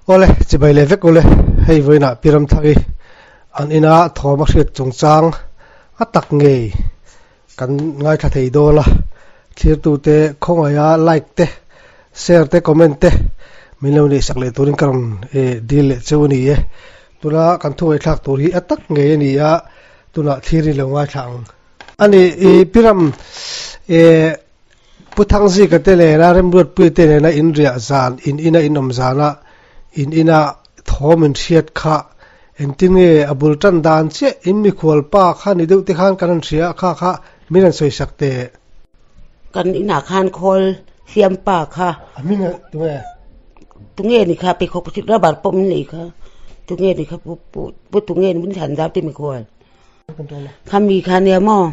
Awle, chibai leh vek ule, hei vawiinah Pi Ramthaki an ina thawm a hriat chungchang a tak ngei kan ngaithla thei dawn a, thlirtute khawngaia like te, share te, comment te min lo neihsak leh turin ka rawn deal leh cheu a ni e. Tuna kan thu ngaihthlak tur hi a tak ngei a ni a, tunah thlir in lo ngaithla ang. A ni, i Pi Ram, eh Pu Thangzika te nena Remruatpuia te nena in riah zan, in ina in awm zana in ina thawm in hriat kha engtin nge a bul tan dan chiah in mikhual pa kha ni deuh te khan kan han hria a kha kha min han sawi sak teh. Kan inah khan khawl siam pa kha. A hming a tunge? Tunge ni kha pheikhawk rubber pawh min lei kha tunge ni kha pu pu tunge ni min thlan zau te mikhual. Khami kha nia maw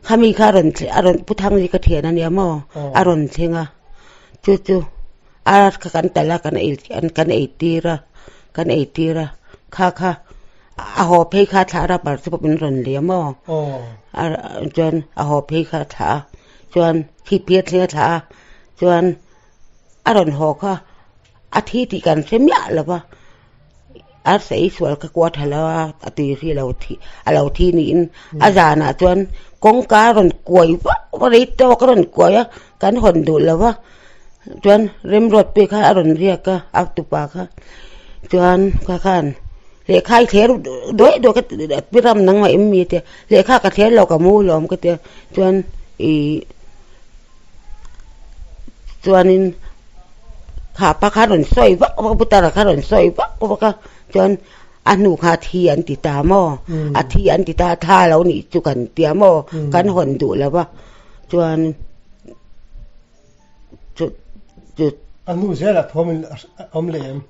khami kha a rawn a rawn pu thang hi ka thian a nia maw a rawn thleng a chu chu a kha kan talh a kan ei kan ei tir a kan ei tir a kha kha a haw phei kha thla rubber chu pawh min rawn lei a maw a chuan a haw phei kha a thlah a chuan chhipphir thleng a thlah a chuan a rawn haw kha a thi tih kan hre miah lo va. A sawi sual ka kuat ha lo a, a tui hri lo thi a lo thi niin a zanah chuan kawngka a rawn kuai vak vak rei tawk a rawn kuai a kan hawn duh lo va chuan remruat pek kha a rawn riak a a tupa kha chuan kha khan lehkha i thler duai duai ka ti ram nangmah em mi tia lehkha ka thler lo ka mu lawm ka tia chuan ih chuanin. Kha pa kha rawn sawi vak vak a putara kha rawn sawi vak vak a chuan a hnu kha thi an ti ta maw a thi an ti ta tha lo nih chu kan tia maw kan hawn duh lo va chuan chu chu A hnu zelah thawm in awm leh em?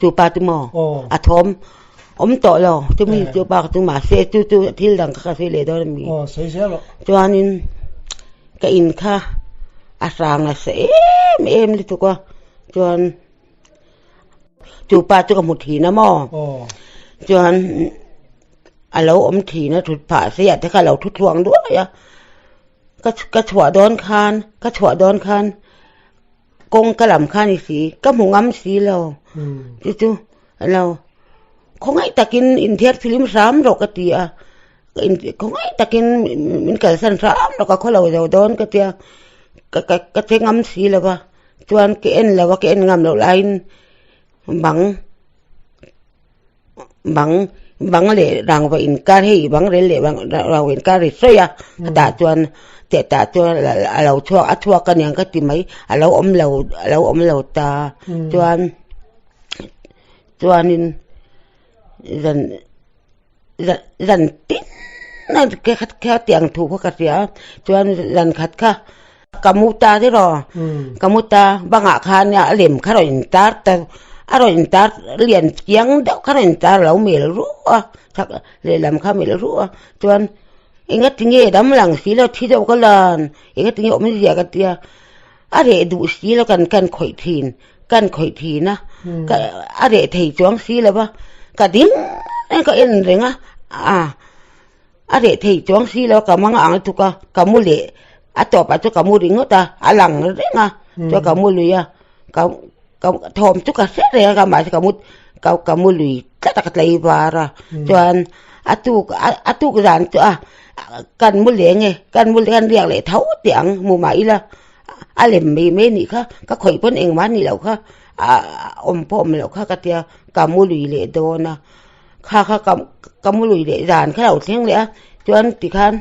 Chu pa chu maw a thawm awm tawh lo chumi chu pa chu mahse chu chu thil dang kha ka sawi leh dawn a mi chuanin ka in kha a hrang nasa em em lutuk a chuan chu pa chu ka hmu thin a maw chuan a lo awm thin a thut phah se ah te kha a lo thu thluang duai a ka chhuah dawn khan ka chhuah dawn khan. Kawng ka lam kha ni si, ka hmu ngam si lo. Chu chu lo khawngaih takin inthiar film hram rawh ka ti a, khawngaih takin min kalsan hram rawh ka khaw lo zo dawn ka tia, ka ka ka che ngam si lo va, chuan ka en lo a ka en ngam loh laiin bang. Bang bang leh rangva inkar hei bang rel leh bang rangva inkar ri sawi a tah chuan teh tah chuan a lo chhuak a chhuak a niang ka ti mai a lo awm lo a lo awm lo ta chuan chuanin zan zan zan tin a khatiang thu kha ka hria a chuan zan khat kha Ka mu ta tiraw, ka mu ta bangah khan a lem kha rawn intar ta a rawn intar lian chiang deuh kha rawn intar lo mel ruh a chhak lehlam kha mel ruh a chuan enga tinge dam lang si lo thi deuh ka lan enga tinge awmzia ka tia a reh duh si lo kan kan khawih thin kan khawih thin a a reh thei chuang si lo va ka ding ka en reng a a. A reh thei chuang si lo ka mang ang tuk a, ka mu leh a tawp ah chuan ka mu ringawt a, a lang reng a chuan ka mu lui a, ka ka thawm chu ka hre reng a ka mahse ka mu ka ka mu lui tlat a ka tlei var a, chuan a tuk a tuk zan chu a kan mu leng e kan mu kan riak leh tho teh ang hmu mah ila a lem mai mai anih kha ka khawih pawn engmah anih loh kha a awm pawh awm loh kha ka tia ka mu lui leh dawn a. Kha kha ka ka mu lui leh zan kha lo thleng leh a chuan tikhan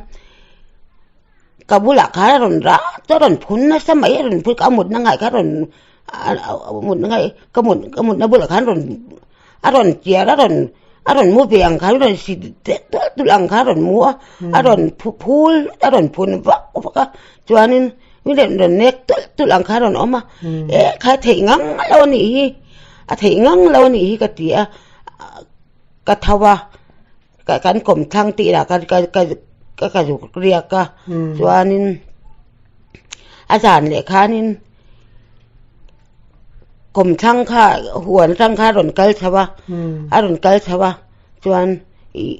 ka bulah khan a rawn rah chu a rawn phun nasa mai a rawn phun a mutna ngaih kha a rawn a mutna ngaih ka mut ka mutna bulah khan a rawn a rawn chiar a rawn a rawn mu ve ang khan a rawn sit deuh tulh tulh ang khan a rawn mu a a rawn phu phul a rawn phun vak vak a chuanin min rawn rawn nek tulh tulh ang khan a rawn awm a eh kha theih ngang lo a nih hi a theih ngang lo a nih hi ka ti a. Ka tho a ka kan kawm thlang tih lah ka ka ka ka ka zuk riak a chuanin a zan leh khanin kawm thlang kha huan atang kha a rawn kal chho a a rawn kal chho a chuan ih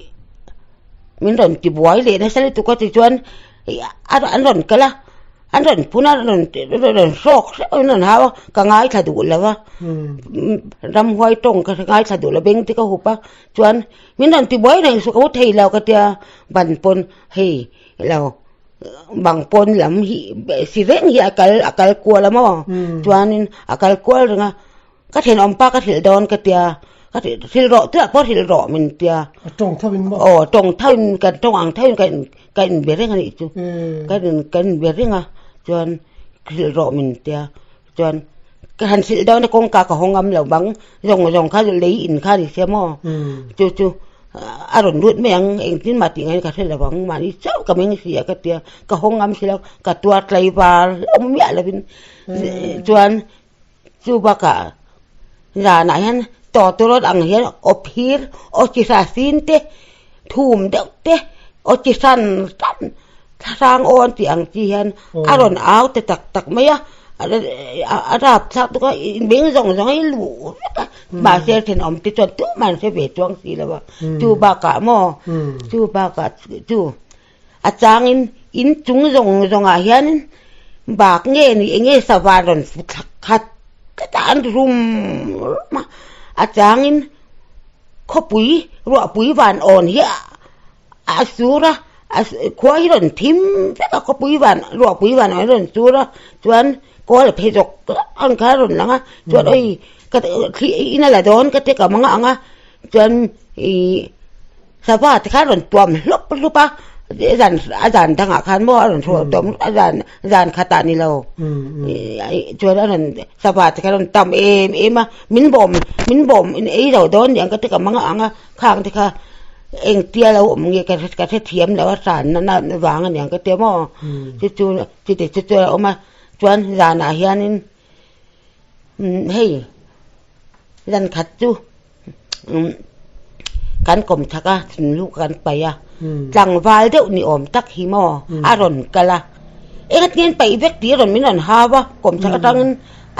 min rawn ti buai leh nasa lutuk a tichuan ih an rawn kal a. An rawn phun a, rawn rawn hrawk hreuh in an rawn hau a, ka ngaithla duh lo a, ramhuai tawng ka ngaithla duh lo beng te ka hup a, chuan min rawn ti buai reng suh ka hu thei lo ka tia, ban pawn hei lo bang pawn lam hi si reng hi a kal a kal kual a maw chuanin a kal kual reng a. Ka thenawm pa ka hrilh dawn ka tia, ka hrilh rawh tunah pawh hrilh rawh min tia. A tawng tho in maw? Aw tawng tho in kan tawng ang tho in ka in ka in be reng a nih chu. Ka in ka in be reng a chuan hrilh rawh min tia chuan ka han hrilh dawn a kawngka ka haw ngam lo bang zawng zawng kha lei in kha ni sia maw chu chu a rawn lut mai ang engtin mah tih ngaih ka hre lo ang mahni chauh ka meng si a ka tia ka haw ngam si lo ka tuar tlaivar hlauh miah lovin chuan. Chu bakah zanah hian tawtawrawt ang hian aw phir aw chi hra sin te thum deuh te aw chi hran hran thla hrang aw an tih ang chi hian a rawn au ta tak tak mai a a rap thlak tuk a beng zawng zawng hi luh vek a mahse thenawm te chuan tumah an hre ve chuang si lo a chu bakah maw chu bakah chu. A changin in chung zawng zawngah hian bak nge ni eng nge sava rawn fu thlak khat tlat a an rum rum a, a changin khawpui ruahpui van awn hi a sur a, khua hi rawn thim vek a khawpui van ruahpui van awn hi rawn sur a chuan kawl a phei zawk zawk ang kha a rawn lang a chuan awi ka thli in a la dawn ka ti ka mang ang a chuan ih. Sava te khan rawn tuam hlup hlup a, zan a zan dangah khan maw a rawn tuam a zan zan khatah ni lo chuan a rawn sava te khan a rawn tam em em a, min bawm min bawm in ei lo dawn ni ang ka ti ka mang ang a, khang te kha engtia lo awm nge ka ka hrethiam lo a hran na na vang a ni ang ka tia maw chu chu chuti chu chu a awm a chuan zanah hianin hei zan khat chu. Kan kawm chak a thinlung kan paih a tlangval deuh ni awm tak hi maw a rawn kal a engati nge an paih vek tih rawn min rawn hau a kawm chak atangin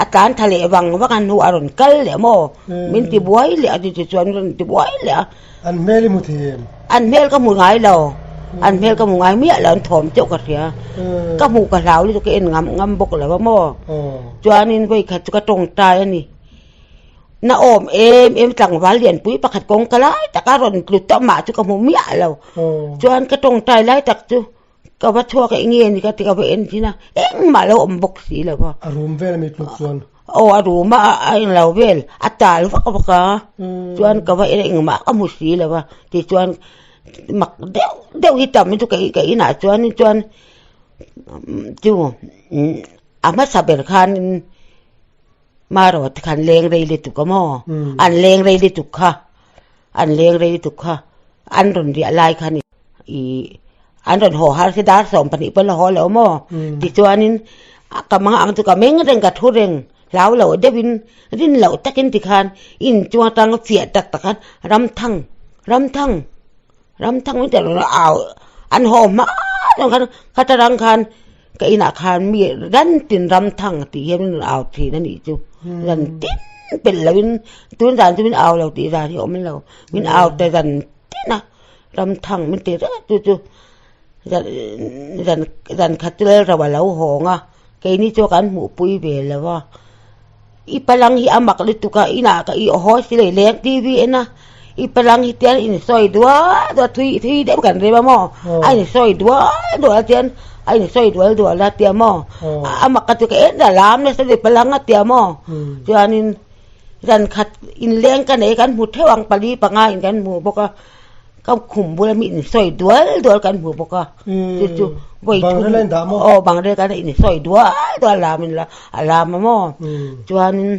a tlan tha leh vang vang a hnuah a rawn kal leh maw min ti buai leh a ti chuan min rawn ti buai leh a. An hmel i hmu thei em? An hmel ka hmu ngai lo an hmel ka hmu ngai miah lo an thawm teuh ka hria ka hmuh ka hlau lutuk ka en ngam ngam bawk lo a maw chuanin vawikhat chu ka tawngtai a ni. Na awm em em tlangval lianpui pakhat kawngka lai taka rawn tlu tawh mah chu ka hmu miah lo chuan ka tawngtai lai tak chu ka va chhuak a enge ni ka ti ka va en thin a engmah lo awm bawk si lo va. A rum vel ami tluk chuan. Aw a rum a a englo vel a tal vak vak a chuan ka va en a engmah ka hmu si lo va tichuan mak deuh deuh hi tam hi chu ka inah chuan chuan chu a hmasa ber khanin. Marawh te khan leng rei lutuk a maw? An leng rei lutuk kha, an leng rei lutuk kha, an rawn riah lai khan ih an rawn haw har si dar 12 pawn la haw lo maw? Tichuanin ka mang ang chu ka meng reng ka thu reng hlau lo deuhin rin loh takin tikhan inchung atang fiah tak tak khan ramthang ramthang. Ram thang in tel au an haw hma deuh khan khata rang khan ka inah khan mi ran tin ram thang tih hian min rawn au thin a nih chu ran tin pelh lo in tun zan chu min au lo tih zan hi a awm lo min au ta zan tin a ram thang min ti reng a chu chu zan zan zan khat chu lalro a lo hawng a keini chu kan hmuhpui ve lo a. I palang hi a mak lutuk a inah ka i haw si leh leng TV en a i palang hi tian insawi dual dual thui thui deuh kan rem a maw a insawi dual dual tian a insawi dual dual a tia maw a mak ka ti ka en a lam nasa i palang a tia maw chuanin zan khat inleng ka nei kan hmu theuh ang pali panga in kan hmu bawk a. Ka khum bula mi insawi dual dual kan hmu bawk a chu chu vawi thum aw bangrel kan insawi dual dual lam in a lam a maw chuanin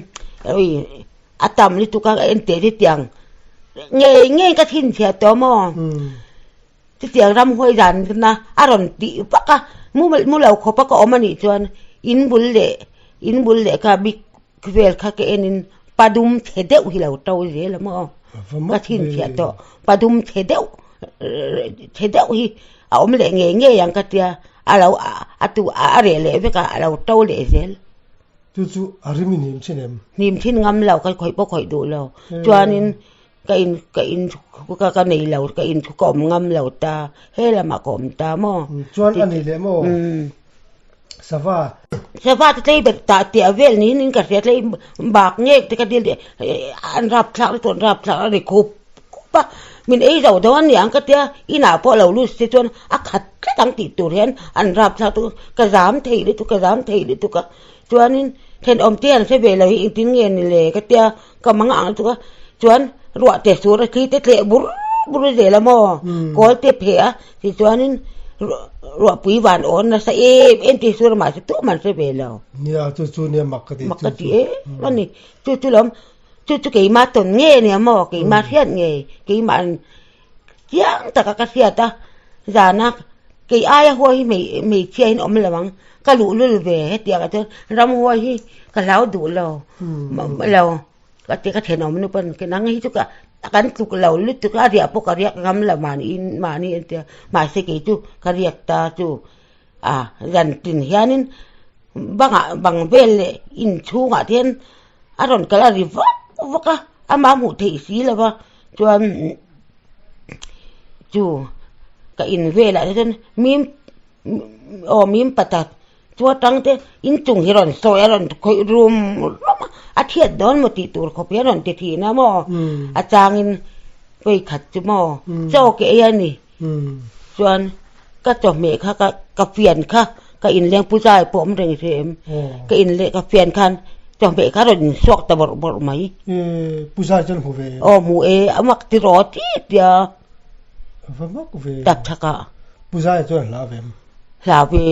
ui a tam lutuk a en teh chutiang ngei ngei ka thinchhiat tawh maw chutiang ramhuai zan na a rawn tih vak a mu lo khawp a ka awm anih chuan in bul leh in bul leh kha bik Khawvel kha ka enin padum chhe deuh hi lo to zel a maw? Ka chhinchhiah tawh padum chhe deuh chhe deuh hi a awm leh ngei ngei ang ka tia a lo a tu a reh leh vek a a lo to leh zel. Chu chu a rim i hnim thin em? Hnim thin ngam lo ka khawih pawh khawih duh lo chuanin ka in ka in ka ka nei lo ka in ka awm ngam lo ta he lamah ka awm ta maw? Chuan a ni leh maw? Sava. Sava te tlei ber tah tiah vel niin in ka hria tlei bak ngek te ka dil an rap thlak lutuk an rap thlak a ri khup khup a min ei zo dawn a niang ka tia inah pawh lo lut se chuan a khat tlat ang tih tur hian an rap thlak lutuk ka zam thei lutuk ka zam thei lutuk a chuanin thenawm te an hre ve lo hi engtin nge ni le ka tia ka mang ang lutuk a chuan ruah te sur a thli te tleh bur bur zel a maw kawl te pheh a tichuanin ruahpui van awn nasa em em tih sur a mahse tumah an hre ve lo. Nia chu chu nia mak ka ti mak ka ti em a ni chu chu lawm chu chu keimah tawn nge nia maw keimah hriat nge keimah Chiang taka ka hriat a, zana kei aia huai hi hmeichhia in awm lo ang, ka luhlul ve hetiang ah chuan ramhuai hi ka hlau duh lo lo ka ti ka thenawm nu pawn nang hi chu ka kan tluk lo lutuk a riah pawh ka riak ngam lo mahni in mahni an tia mahse kei chu ka riak ta chu a zan tin hianin bangah bang vel leh inchhungah te hian a rawn kal a ri vak vak a amah hmuh theih si lo va chuan chu ka in velah te chuan mim aw mim patak chu atang te inchung hi rawn sawi a rawn khawih rum rum a a thiat dawn maw tih tur khawp hi a rawn ti thin a maw a changin vawikhat chu maw chaw ke ei a ni. Chuan ka chawhmeh kha ka ka fian kha ka inleng pu zai pawh awm reng hre em ka inleh ka fian khan chawhmeh kha rawn insuak ta bawrh bawrh mai. Pu zai chuan hmu ve em? Aw hmu e a mak ti rawh ti tia. Va mak ve. Tak chhakah. Pu zai chuan hlau ve em? Hlau ve.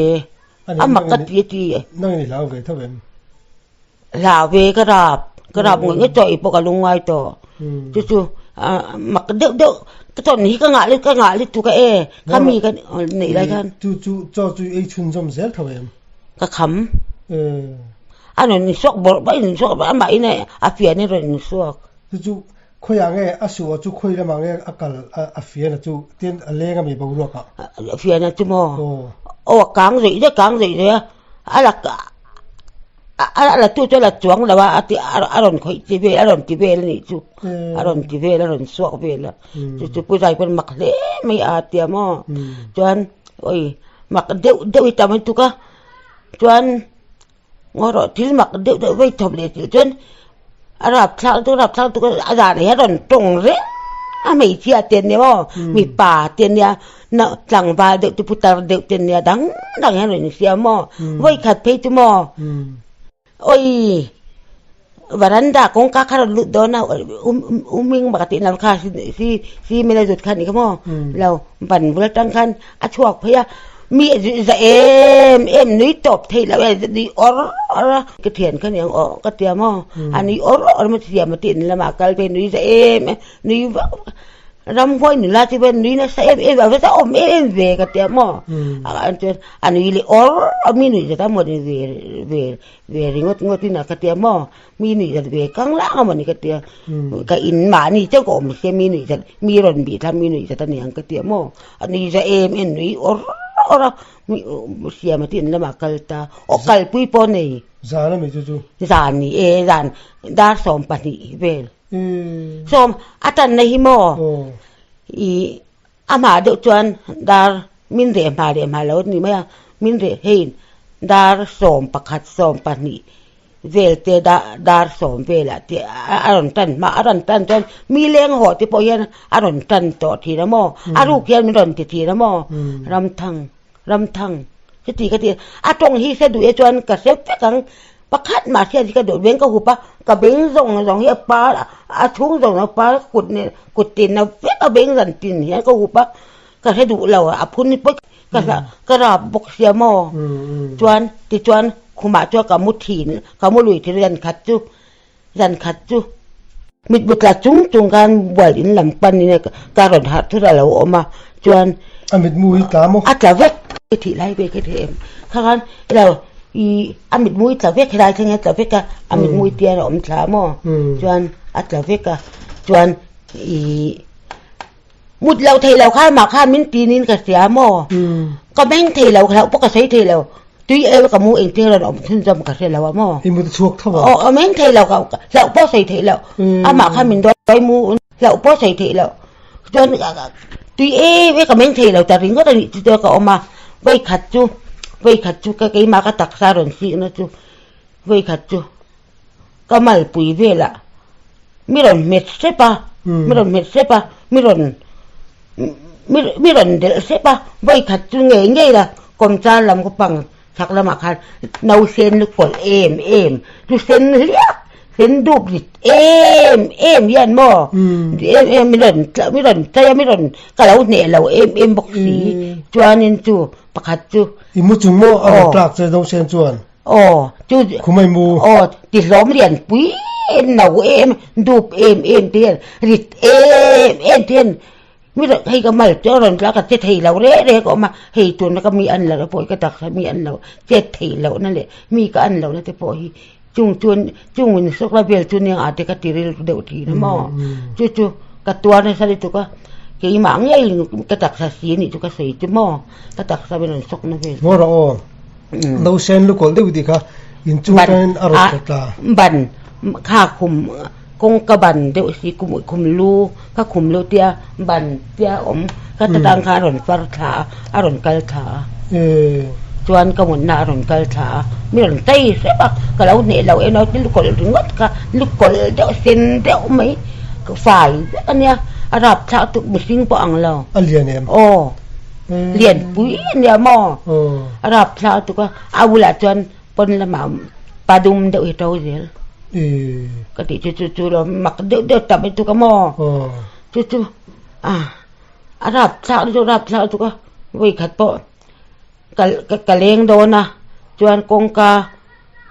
A mak ka ti a ti. Nang in i hlau ve tho em? Hlau ve ka rap ka rap ngawih ngawih tawh i pawh ka lung ngai tawh chu chu mak deuh deuh ka tawn hi ka ngah ka ngah lutuk a e khami ka neih lai khan chu chu chaw chu ei chhun zawm zel tho em ka kham a rawn insuak bawrh bawrh a insuak bawrh amah in a fian in a rawn insuak chu chu khawiah nge a suh chu khawi lamah nge a kal a fian a chu tin a leng ami boruak ah a fian a chu maw aw a kang zawih zawih a kang zawih zawih a a la a la tu chu a la chuang lo a a ti a rawn khawih chi vel a rawn ti vel a nih chu a rawn ti vel a rawn suak vel a chu chu pu zai pawn mak hle mai a tia maw chuan awi mak deuh deuh hi tam lutuk a chuan ngaw rawh thil mak deuh deuh vei thawp leh tih chuan a rap thlak chu rap thlak lutuk a zan hi a rawn tawng reng a hmeichhia te ania maw mipa te ania tlangval deuh te putar deuh te ania dang dang hian rawn insiam maw vawikhat phei chu maw awi varanda kawngka kha rawn lut dawn a u hming pakhat tih lam kha si mela zut kha a nih kha maw lo ban bul atang khan a chhuak phei a mi za em em nui tawp theih loh e nui awr awr a ka thian kha niang aw ka tia maw a nui awr awr mai siam a tih lamah kal phei nui za em em nui vak vak ramhuai nula chu vel nui nasa em em a va awm em em ve ka tia maw a chuan a nui leh awr awr mi nuih zat a mawni ve ve ve ringawt ngawt in a ka tia maw mi nuih zat ve kang lang a mawni ka tia ka in mahni chauh ka awm sia mi nuih zat mi rawn bih thla mi nuih zat a niang ka tia maw a nui za em em nui awr awr a mi siam a tin lamah kal ta aw kalpui pawh a nei zan a mi chu chu zan ni e zan dar 12 vel sawm a tanna hi maw ih Amah deuh chuan dar min reh hma leh hma lo a ni mai a, min reh hei dar 11 12 vel te dar 10 velah te a rawn tan hma a rawn tan chuan mi leng haw te pawh hian a rawn tan tawh thin a maw a ruk hian min rawn ti thin a maw Ramthang Ramthang chuti ka ti a tawng hi hre duh e chuan ka hre vek ang pakhat mah hriat hi ka duh beng ka hup a ka beng zawng zawng hi a par a chhung zawng a par kut nen kut tin a vek a beng zan tin hian ka hup a ka hre duh lo a phun hi pawi ka hla ka rap bawk sia maw chuan tichuan khumah chuan ka mu thin ka mu lui thin zan khat chu zan khat chu mitmu tla chung chung khan bual in lam pan in ka rawn harh thut a lo awm a chuan a mitmu hi tla maw a tla vek ka thih lai ve ka thei em kha khan ilo ih a mitmu hi tla vek helai thleng hian a tla vek a a mitmu hi tian a awm thla maw chuan a tla vek a chuan ih mut loh theih loh khan mah khan min tin in ka hria maw ka meng thei lo hlauh pawh ka sawi thei lo tui el ka mu engtin rawn awm chhunzawm ka hre lo a maw i mut chhuak tho a aw a meng thei lo ka hlauh pawh sawi theih loh amah khan min dawi mu hlauh pawh sawi theih loh chuan tui em em ka meng thei lo ta ringawt a nih chu chuan ka awm a vawikhat chu. Vawikhat chu ka keimah ka taksa rawn sikna chu vawikhat chu ka malpui velah mi rawn hmet hrep a, mi rawn hmet hrep a, mi rawn mi rawn delh hrep a, vawikhat chu ngei ngei la kawmchar lam ka pang chhak lamah khan nausen lu kawlh em em chu sen hliak sen dup rit em em hian maw em em mi rawn mi rawn chei a mi rawn ka lo hneh lo em em bawk si chuanin chu pakhat chu I mu chung maw a rawn tlak che nausen chuan Aw chu Khumai mu Aw ti hlawm lian pui em no em dup em em te hian rit em em te hian Mi rawn hei ka mal chu a rawn tla ka che thei lo reh reh ka awm a, hei tuna ka mi an loh pawh hi ka taksa mi an loh chet theih lohna leh mi ka an lohna te pawh hi chung chuan chung in sawk la vel chu nia ah te ka ti rilru deuh thin a maw chu chu ka tuar nasa lutuk a keimah ngei ka taksa si anih chu ka sawi chu maw ka taksa min rawn sawk na vel. Ngaw rawh aw no sen lukawlh deuh tih kha inchung atangin a rawn tla tla. Ban kha khum. Kawngka ban deuh si kum khum lu ka khum lu tia ban tia awm ka ta tang khan a rawn far thla a a rawn kal thla a chuan ka mutna a rawn kal thla a mi rawn chei hrep a ka lo hneh lo em a lu kawlh ringawt kha lu kawlh deuh sen deuh mai ka fai vek a nia a rap thlak tuk mihring pawh ang lo a lian em aw lian pui a nia maw a rap thlak tuk a a bulah chuan. Pawn lamah pa dum deuh hi to zel ka tih chu chu chu lo mak deuh deuh tam lutuk a maw chu chu a a rap thlak lutuk rap thlak lutuk a vawi khat pawh ka ka leng dawn a chuan kawngka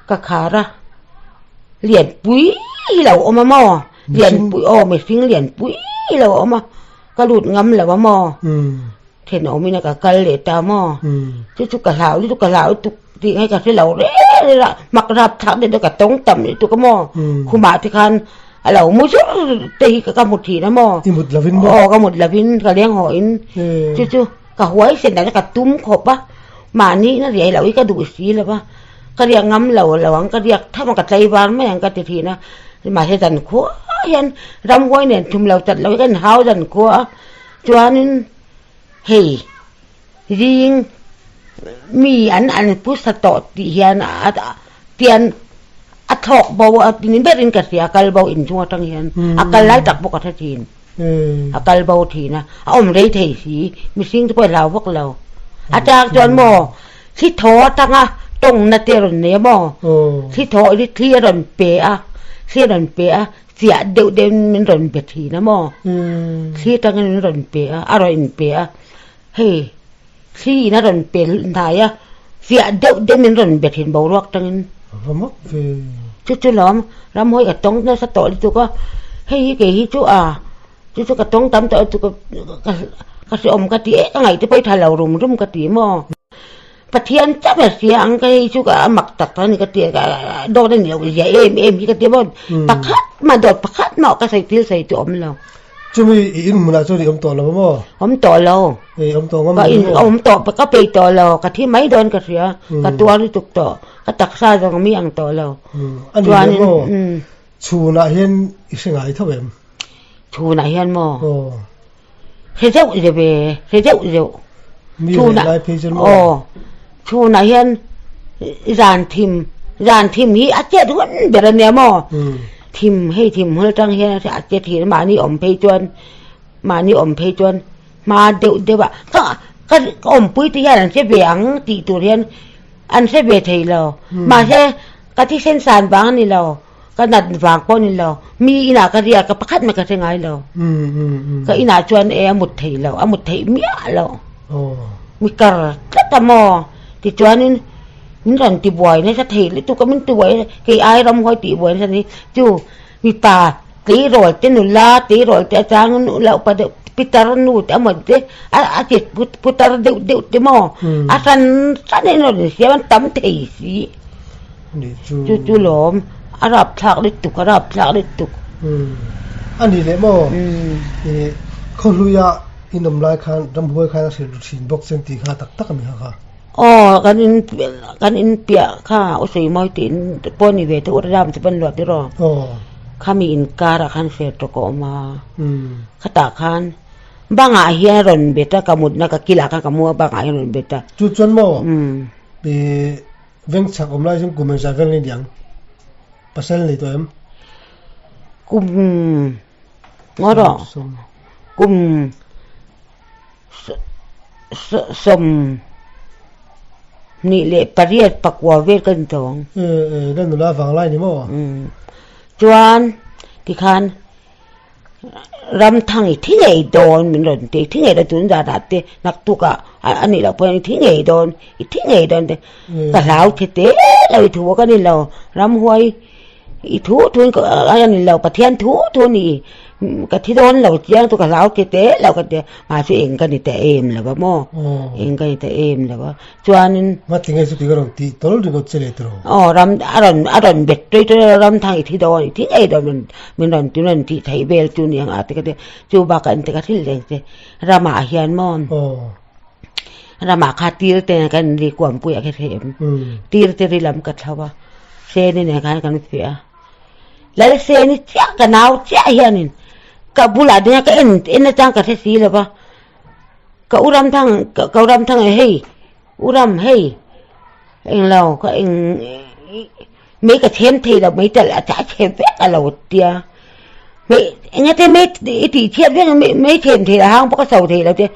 ka khar a lianpui hi lo awm a maw lianpui aw mihring lianpui hi lo awm a ka lut ngam lo a maw. Thenawmin a ka kal leh ta maw? Chu chu ka hlau lutuk ka hlau lutuk tih ngai ka hre lo reng reng a, mak rap thlak deuh deuh ka tawng tam lutuk a maw? Khumah te khan a lo mu zur te hi ka hmu thin a maw? I mut lovin maw? Aw ka mut lovin ka leng haw in chu chu ka huai sen dan ka tum khawp a, mahni in a riai loh hi ka duh si lo va, ka riak ngam lo lo ang ka riak tham a ka tlaivar mai ang ka ti thin a, mahse zan khua hian ramhuai nen thum lo chat lo hi ka inhau zan khua a. Chuanin hei zing mi an an pusa tawh tih hian a tian a thlawk bo a ni berin ka hria a kal bo inchung atang hian a kal lai tak bawk a hre thin a kal bo thin a a awm rei thei si mihring te pawh a hlau vak lo a chang chuan maw thli thaw atanga tawngna te a rawn nei a maw thli thaw thli a rawn pe a thli a rawn pe a. Chiah deuh deuhin min rawn be thin a maw? Thli atangin min rawn pe a, a rawn inpe a, hei thli in a rawn pe hnai a, chiah deuh deuh min rawn be thin boruak atangin. A va mak ve. Chu chu lawm, ramhawi ka tawng nasa tawh lutuk a, hei hi kei hi chu a, chu chu ka tawng tam tawh lutuk a, ka hreawm ka ti e, ka ngaihte pawh i tha lo rum rum ka ti maw? Pathian chauh a hria ang ka hei chu a mak tak a ni ka ti a dawt a ni lo zia em em hi ka ti a maw pakhat mah dawt pakhat mah ka sawi thil sawi chu awm lo. Chumi i in hmunah chuan i awm tawh lo a maw? Awm tawh lo. I awm tawh ngam lo maw? Awm tawh ka peih tawh lo ka thi mai dawn ka hria ka tuar lutuk tawh ka taksa zawng mi ang tawh lo. A ni leh maw? Chhunah hian i hre ngai tho em? Chhunah hian maw? Aw. Hre deuh zeuh ve, hre deuh zeuh. Mi reh lai phei chuan maw? Aw. Chhunah hian zan thim, zan thim hi a chet hun ber a nia maw? Thim, hei thim hul atang hian a che thin mahni awm phei chuan, mahni awm phei chuan hma deuh deuh ah ka ka awmpui te hian an hre ve ang tih tur hian an hre ve thei lo. Mahse ka thisen san vang a ni lo. Ka nat vang pawh ni lo, mi inah ka riak a pakhat mai ka hre ngai lo. Ka inah chuan e a mut theih lo, a mut theih miah lo. Mi kar tlat a maw? Tichuanin min rawn tibuai nasa thei lutuk a, min tibuai kei ai ramhuai tihbuai nasa ni. Chu mipa tleirawl te nula tleirawl te atangin ula upa deuh pitar nu te amaw te a ti putar deuh deuh te maw a hran hran in rawn insiam an tam thei si. Chu chu lawm a rap thlak lutuk a rap thlak lutuk. A ni leh maw? I khawhluia in awm lai khan ramhuai khan a hrilh ru thin bawk chen tih kha tak tak a ni kha kha. Aw kan in kan in piah kha u sawi mawi tih in pawh ni ve te u ram chu pan luah tiraw. Aw. Khami inkar ah khan hre tawk a awm a. Khatah khan bangah hian a rawn bet a ka mutna ka kilah khan ka mu a bangah hian a rawn bet a. Chu chuan maw? Veng chhak awm lai chuan kum engzah vel nge niang? Pasal nei tawh em? Kum ngaw rawh kum 28 pakua vel ka ni tawh ang. E, la nula vang lai ni maw? Chuan tikhan ram thang i thi ngei dawn min rawn ti, thi ngei dawn tun zan ah te naktuk ah a nih loh pawhin i thi ngei dawn, i thi ngei dawn te ka hlau che te lo i thu ka ni lo, ramhuai i thu thu in a ni lo Pathian thu thu a ni ka thi dawn lo chiang chu ka hlau che te lo ka ti a, mahse eng ka ni ta em lo va maw, eng ka ni ta em lo va. Chuanin. Ngati nge chuti ka rawn tih tawl ringawt che leh tiraw? Aw ram a rawn a rawn bet tui tui a ram thang i thi dawn i thi ngei dawn min min rawn ti rawn tih theih vel chu ni ang a ti ka ti chu bakah engti ka hrilh reng che ramah hian maw ramah kha tir te nen kan inri kuampuiah kha hre em tir te ri lam ka thlo a seni nen khan kan fiah a Lalseni chiah ka nau chiah hianin ka bulah ding a ka en en atang ka hre si lo va. Ka u ram thang ka u ram thang e hei u ram hei englo ka eng mei ka chhem thei lo mei talh a chhem vek a lo tia mei eng ate mei i tih chhiat vek mei chhem thei lo hang pawh ka so thei lo te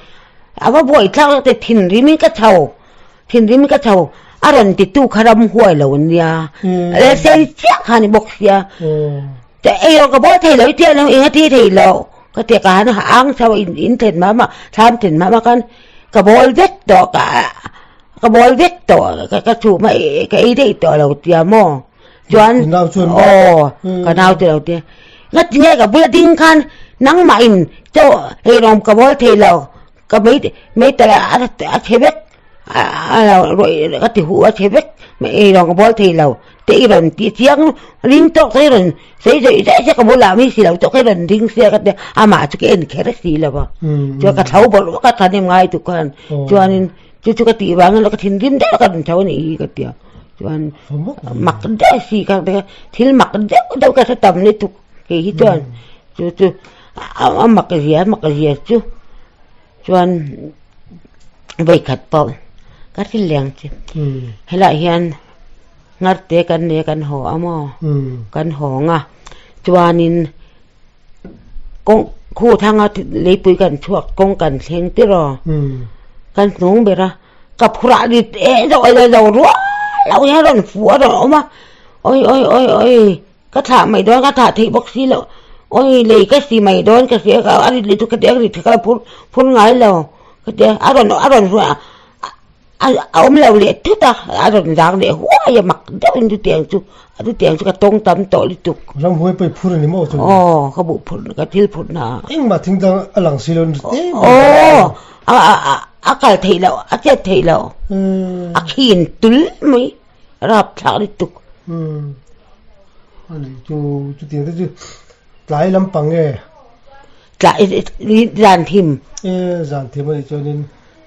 a va buai thlak zawk te thinrim in ka chho thinrim in ka chho a rawn ti tu kha ram huai lo ania rel chiah kha a ni bawk sia. Te ei rawh ka bawl thei lo i tia lo eng a ti thei lo ka ti ka han ang chho in in thlen mah mah thlam thlen mah mah khan ka bawl vek tawh ka ka bawl vek tawh ka ka chhum a ka ei daih tawh lo tia maw chuan aw ka nau te lo tia ngati nge ka bula ding khan nangmah in chaw ei rawng ka bawl thei lo ka mei mei tal a chhe vek. A lo rawih ka ti huh a chhe vek mah ei rawn ka bawl thei lo te i rawn tih chiang ring tawk te i rawn sawi zawih zawih sia ka bulah mi si lo tawk i rawn ring sia ka tia amah chu ka en kher si lo va chuan ka tho bawlh vak a thahnem ngai tuk khan chuanin chu chu ka tih vangin ka thinrim deuh ka rawn tho a nih hi ka tia chuan mak deuh si kha thil mak deuh deuh ka hre tam lutuk kei hi chuan chu chu a mak zia a mak zia chu. Chuan vawikhat pawh ka thil leng che helaiah hian ngharte kan nei a kan haw a maw kan hawng a chuanin kawng khu thanga leipui kan chhuak kawng kan thleng tir aw kan hnung ber a ka phurah rit eh zawh lo rual lo hian a rawn fuh a rawn awm a awi awi awi awi. Ka thlah mai dawn ka thlah theih bawk si loh awi lei ka si mai dawn ka hria ka a rit leh chu ka ti a rit ka la phur phur ngai lo ka ti a a rawn a rawn a a awm lo leh thut a a rawn zang leh huai a mak deuh in chutiang chu chutiang chu ka tawng tam tawh lutuk. Ramhuai pawh i phur a ni maw chu? Aw ka buh phur ka thil phur na. Engmah thing dang a lang si lo aw a a a kal theih loh a chet theih loh a khin tul mai. Rap thlak lutuk. Umm ani chu chutiang te chu tlai lampang nge? Tlai zan thim. E zan thim ani chuanin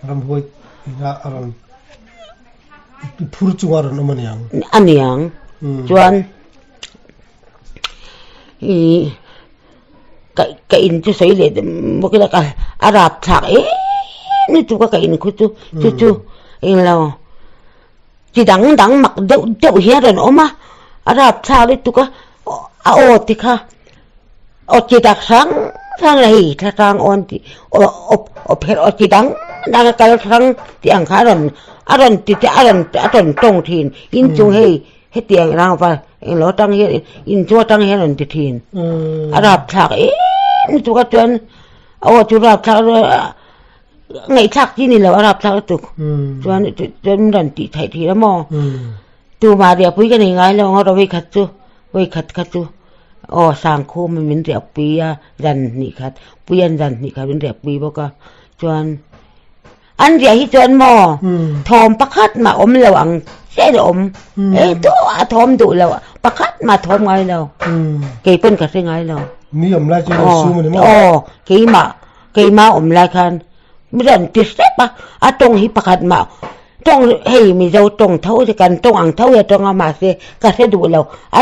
ramhuai inah a rawn phur chunga a rawn awm aniang. Aniang chuan ih ka ka in chu sawi leh bawk ila ka a rap thlak em lutuk a ka in khu chu chu chu englo. Chi dang dang mak deuh deuh hi a rawn awm a, a rapthlak lutuk a, a aw te kha aw chi dak hrang hrang la hei thla hrang awn tih aw aw pherh aw chi dang dang a kal hrang tih ang kha a rawn a rawn ti te a rawn a rawn tawng thin inchung hei hetiang rang va englo atang hian inchung atang hian a rawn ti thin a rapthlak em lutuk a chuan a aw chu rapthlak a. Ngaihthlak chi ni lo a rapthlak lutuk chuan chuan min rawn tih theih thin a maw tumah riahpui ka nei ngai lo ang a vawikhat chu vawikhat kha chu aw sangkhum in min riahpui a zan hnih khat puian zan hnih khat min riahpui bawk a chuan an riah hi chuan maw thawm pakhat mah awm lo ang chiah a awm engtawh a thawm duh lo pakhat mah thawm ngai lo keipawn ka hre ngai lo. Mi awm lai chuan an sum a ni maw? Aw keimah. Keimah awm lai khan mi rawn ti hrep a, a tawng hi pakhat mah tawng hei Mizo tawng tho hi kan tawng ang tho hi a tawng a mahse ka hre duh lo a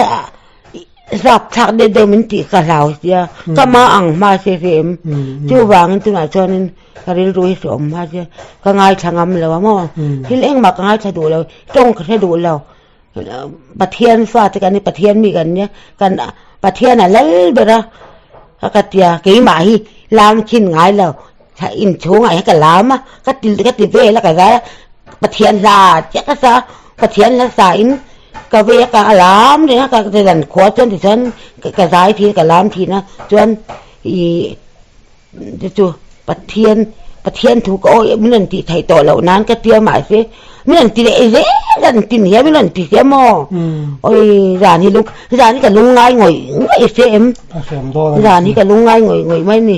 Rapthlak deuh deuh min tih ka hlau sia, ka ma ang hma se hre em? Chuvangin tunah chuanin ka rilru hi hreawm hma sia, ka ngaithla ngam lo a maw? Thil engmah ka ngaithla duh lo, tawng ka hre duh lo. Pathian fate kan ni, Pathian mi kan nia, kan Pathian a lal ber a, ka ka tia keimah hi lam khin ngai lo, inchhungah hian ka lam a, ka ti ka ti vel a ka zai a, Pathian hla chiah ka sa, Pathian hla sa in ka vei a ka lam reng a, ka zan khua chuan tichuan ka zai thin ka lam thin a, chuan ih Chu chu Pathian Pathian thu ka awih min rawn tih theih tawh loh nan ka tia mahse min rawn ti leh zel zan tin hian min rawn ti sia maw awi zan hi lung zan hi ka lung ngai ngawih ngawih se em zan hi ka lung ngai ngawih ngawih mai ni.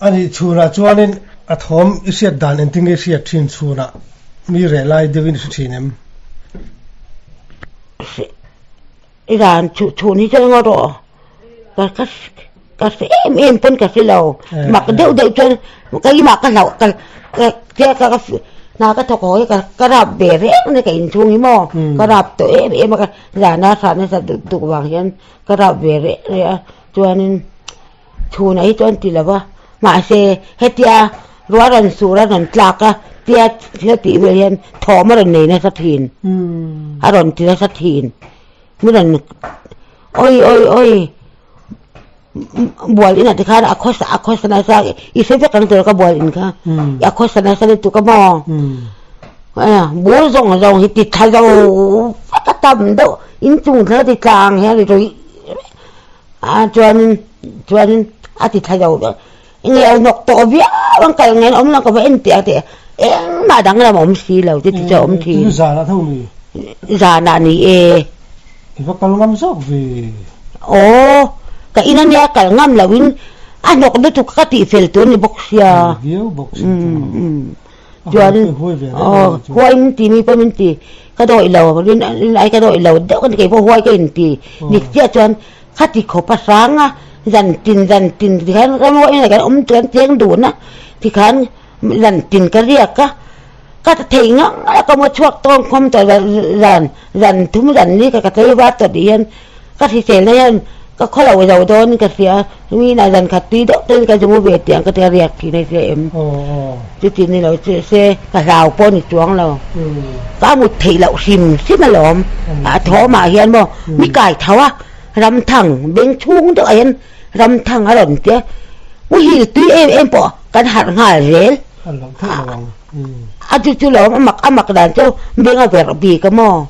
Ani chhunah chuanin a thawm i hriat dan engtin nge i hriat thin chhunah mi reh lai deuhin i hre thin em? I zan chhun hi chuan ngaw rawh. Ka ka ka hre em em pawn ka hre lo mak deuh deuh chuan keimah ka hlauh ka ka ka ka ka hna ka thawk haw hi ka ka rap ve reng a ni ka inchhung hi maw ka rap tawh em em a ka zana hran nasa duk duk vang hian ka rap ve reng reng a chuanin chhunah hi chuan ti lo va mahse hetia ruah rawn sur a rawn tlak a tia thil a tih vel hian thawm a rawn nei nasa thin a rawn ti nasa thin. Mi rawn awi awi awi bual inah te khan a khawsa a khawsa nasa i hre vek ang tur ka bual in kha a khawsa nasa lutuk a maw bur zawng zawng hi ti tha zo vek a tam deuh inchung thla ti tlang hian ri rawih a chuanin chuanin a ti tha zo vek enge a hnawk tawh viau ang kal ngen awm lo ka va en teh a teh engmah danglam a awm si lo chu ti chu a awm thin. Chu zanah tho ni? Zanah ni e. I va kal ngam zawk ve. Aw, ka in ania kal ngam lo in a hnawk lutuk ka tih fel tur ni bawk sia. Viau bawk si chu. Chuan aw huai in ti mi pawh min ti ka dawih lo rin rin ai ka dawih lo deuh ka ni keipawh huai ka in ti dik chiah chuan khati khawp a hrang a zan tin zan tin tikhan ram ruah inah kan awm kan cheng dun a tikhan zan tin ka riak a ka ta thei ngang a ka maw chhuak tawng khawm tawh zan zan thum zan ni ka ka tlei var tawh tih hian ka hrisel na hian ka khaw lo zo dawn in ka hria mi inah zan khat tui deuh te ka zu ve tih ang ka tia riak thin a hria em chuti ni lo chu se ka hlau pawh ni chuang lo ka mut theih loh hrim hrim alawm a thawmah hian maw mi kai tho a ramthang beng chhung deuh ah hian ramthang a rawn tia muhil tui em em pawh kan harh nghal zel A chu chu lo a mak a mak dan chu beng a verh bik a maw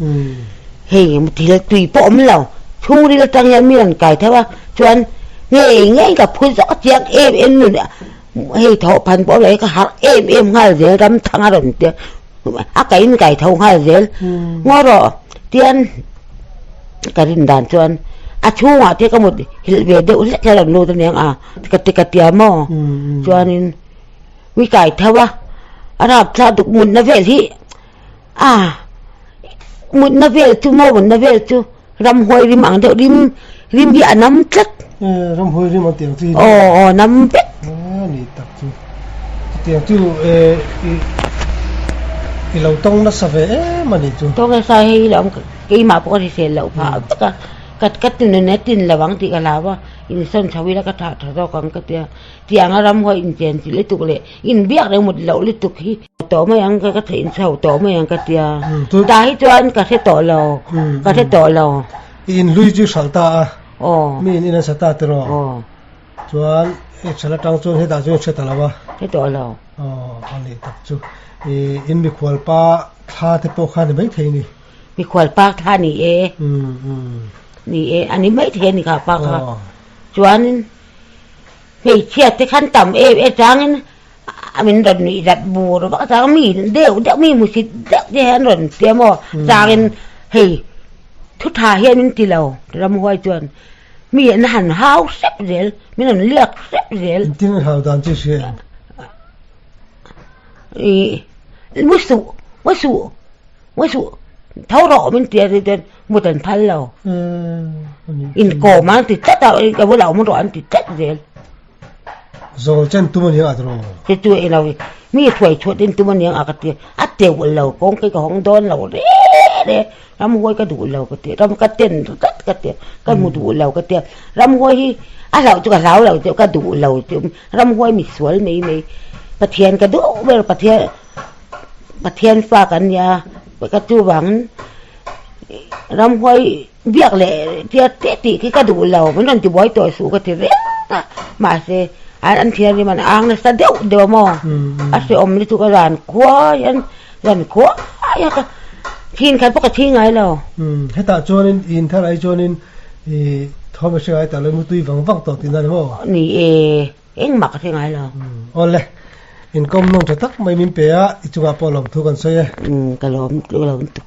hei thil tui pawh awm lo chhungril atang hian mi rawn kai theuh a chuan ngei ngei ka phu zawk a chiang em em nun hei thawh phan pawh awm lo hi ka harh em em nghal zel ram thang a rawn tia a kaih in kai tho nghal zel ngaw rawh tian ka rin dan chuan a chhungah te ka mut hilh ve deuh hlek hian a rawn lut aniang a ka ti ka tia maw chuanin. Mi kai tho a, a rapthlak duk mutna vel hi a mutna vel chu maw mutna vel chu ramhuai rim ang deuh rim rim hi a nam tlat. Eh ramhuai rim ang tiang chu hi. Aw aw nam vek. A ni tak chu chutiang chu eh i i lo tawng nasa ve em a ni chu. Tawng nasa hei lo keimah pawh ka hrisel loh phah vek a ka ka tinun a tin lo ang tih ka hlau a insawn chho ila ka thah tha zawk ang ka tia. Tianga ramhuai inchen chilh lutuk leh inbiak reng mut loh lutuk hi tawh mai ang ka theih inchho tawh mai ang ka tia. Tah hi chuan ka hre tawh lo, ka hre tawh lo. I inhlui chu i hralh ta a, mi in in an sa ta tiraw? Chuan i hralh atang chuan hetah chuan i hre ta lo a. Hre tawh lo. Aw, a nih tak chu. I in mikhual pa thla te pawh kha a ni maithei ni. Mikhual pa thla ni e. Ni e, a ni maithei a ni kha pa kha. Chuanin. Hmeichhia te khan tam em em changin a min rawn nuih zat bur vak chang mi deuh deuh mi hmusit deuh te hian rawn ti a maw changin hei thu tha hian min ti lo ramhuai chuan mi an han hau hrep zel min rawn liak hrep zel. Engtin an hau dan chu i hria em? Ih mu suh mu suh. Ngawi suh, tho rawh min ti a ti chuan mut an phal lo. Inkawm an ti tlat a, ka bulah awm rawh an ti tlat zel. Zawl chen tum a niang a tiraw? Chu chu eng lo mi hruai chhuah din tum a niang a ka ti a teuh lo kawng khi ka hawng dawn lo re re ramhuai ka duh lo ka ti ram ka ten tlat ka ti ka hmu duh lo ka tia ramhuai hi a hlauh chu ka hlau lo chu ka duh lo chu ramhuai misual mai mai Pathian ka duh ber Pathian Pathian fa kan nia ka chuvangin ramhuai. Biak leh tia teh tih khi ka duh lo, min rawn tibuai tawh suh ka ti reng a, mahse an thianghlim an ang nasa deuh deuh a maw, a hrehawm lutuk a zan khua hian zan khua hian ka thin khat pawh ka thi ngai lo. Hetah chuanin i inthar ai chuanin i thawm a hre ngai ta lo, mutui vang vang tawh tihna ni maw? Ni e, engmah ka hre ngai lo. Awle, inkawm nawm tha tak mai min pe a, i chungah pawh lawmthu kan sawi e. Ka lawm, ka lawm tuk.